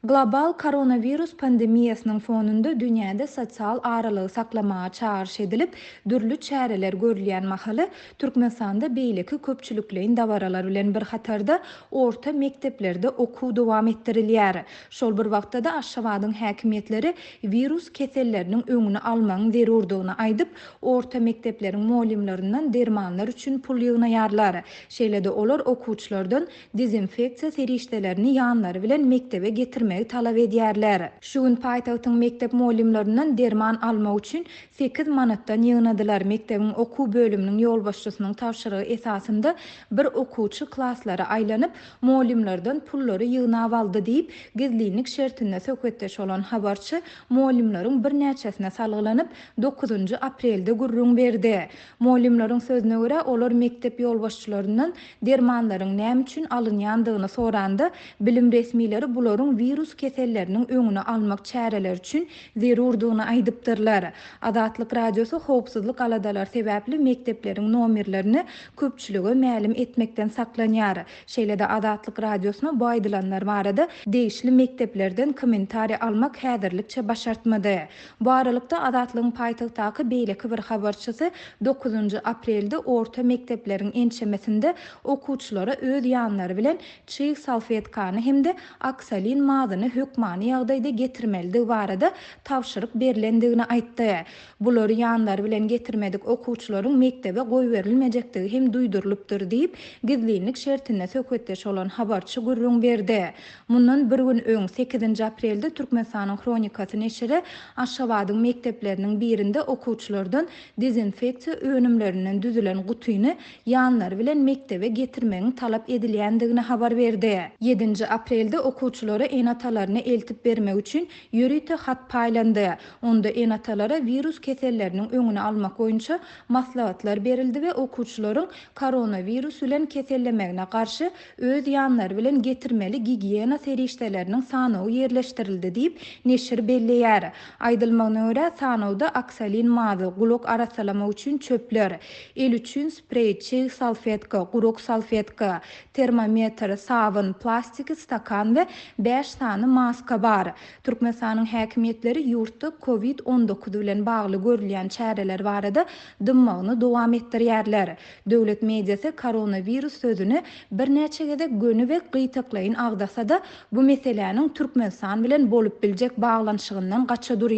Global koronawirus pandemiýasynyň fonunda dünýäde sosial aralygy saklamaga çagyryş edilip, dürli çäreler görülýän mahaly, Türkmenistanda beýleki köpçülikleýin dabaralar bilen bir hatarda orta mekdeplerde okuw dowam etdirilýär. Şol bir wagtda-da Aşgabadyň häkimiýetleri wirus keselleriniň öňüni almagyň zerurdygyny aýdyp, orta mekdepleriň mugallymlaryndan dermanlar üçin pul ýygnaýarlar. Şeýle-de olar okuwçylardan dezinfeksiýa serişdelerini ýanlary bilen mekdebe getirmegi talap edýärler. Şu gün paýtagtyň mekdep mugallymlaryndan derman almak üçin sekiz manatdan ýygnadylar. Mekdebiň okuw bölüminiň ýolbaşçysynyň tabşyrygy esasynda bir okuwçy klaslara aýlanyp, mugallymlardan pullary ýygnap aldy diýip, gizlinlik şertinde söhbetdeş bolan habarçy mugallymlaryň birnäçesine salgylanyp, dokuzynjy aprelde gürrüň berdi. Mugallymlaryň sözüne görä, olar mekdep ýolbaşçylaryndan dermanlaryň näme üçin alynýandygyny soranda, bilim resmileri bularyň wirus keselleriniň öňüni almak çäreleri üçin zerurdygyny aýdypdyrlar. Azatlyk Radiosy howpsuzlyk aladalary sebäpli mekdepleriň nomerlerini köpçülige mälim etmekden saklanýar. Şeýle-de Azatlyk Radiosyna bu aýdylanlar barada degişli mekdeplerden kommentariý almak häzirlikçe başartmady. Bu aralykda, Azatlygyň paýtagtdaky beýleki bir habarçysy dokuzynjy aprelde orta mekdepleriň ençemesinde okuwçylara öz ýanlary bilen çyg salfetkany hem-de oksolin mazyny hökmany ýagdaýda getirmelidigi barada tabşyryk berlendigini aýtdy. Bulary ýanlary bilen getirmedik okuwçylaryň mekdebe goýberilmejekdigi hem duýdurylypdyr diýip, gizlinlik şertinde söhbetdeş bolan habarçy gürrüň berdi. Mundan bir gün öň, sekizinji aprelde Türkmenistanyň Hronikasy neşiri Aşgabadyň mekdepleriniň birinde okuwçylardan dezinfeksiýa önümlerinden düzülen gutyny ýanlary bilen mekdebe getirmegiň talap edilýändigini habar berdi. Ýedinji aprelde okuwçylara ene-atalaryna eltip bermek üçin ýörite hat paýlandy. Onda ene-atalara wirus keselleriniň öňüni almak boýunça maslahatlar berildi we okuwçylaryň koronawirus bilen kesellemegine garşy öz ýanlary bilen getirmeli gigiýena serişdeleriniň sanawy ýerleşdirildi diýip, neşir belleýär. Aýdylmagyna görä, sanawda oksolin mazy, gulak arassalamak üçin çöpler, el üçin spreý, çig salfetka, gurak salfetka, termometr, sabyn, plastiki stakan we bäş sany maska bar. Türkmenistanyň häkimiýetleri ýurtda Covid 19 bilen bagly görülýän çäreler barada dymmagyny dowam etdirýärler. Döwlet mediasy koronawirus sözüni birnäçe gezek göni we gytaklaýyn agzasa-da, bu meseläniň Türkmenistan bilen bolup biljek baglanyşygyndan gaça durýar.